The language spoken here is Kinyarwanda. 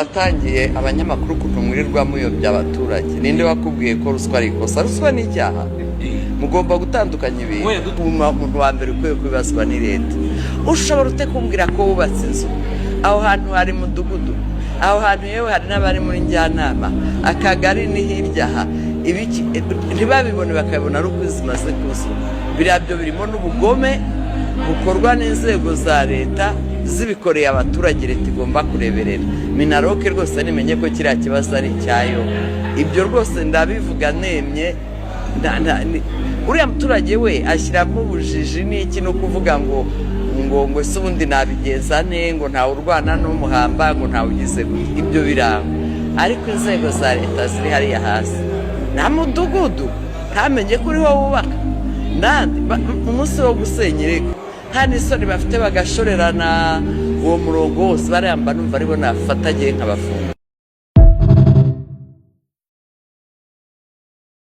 Atangiye abanyamakuru ukuntu mwirirwa muyobya abaturage. Ninde wakubwiye ko ruswa ari ikosa? Ruswa ni icyaha. Mugomba gutandukanya ibintu. Umuntu wa mbere ukwiye kubibazwa ni leta. Ushobora ute kumbwira ko wubatse inzu aho hantu hari mudugudu, aho hantu yewe hari n'abari muri njyanama, akagari ni hirya aha, ibiki ntibabibone, bakabibona ari uko zimaze kuzura? Biriya byo birimo n'ubugome bukorwa n'inzego za leta zibikoreye abaturage. Leta igomba kureberera. MINALOC rwose nimenye ko kiriya kibazo ari icyayo. Ibyo rwose ndabivuga nemye. Uriya muturage we ashyiramo ubujiji n'iki, no kuvuga ngo ese ubundi nabigenza ne, ngo ntawe urwana n'umuhamba, ngo ntawe ugize gute. Ibyo biranga, ariko inzego za leta ziri hariya hasi nta mudugudu ntamenye ko uriho wubaka nandi umunsi wo gusenya irego, nta n'isoni bafite, bagashorerana uwo murongo wose. Barayamba, numva aribo nafatagiye nkabafunga.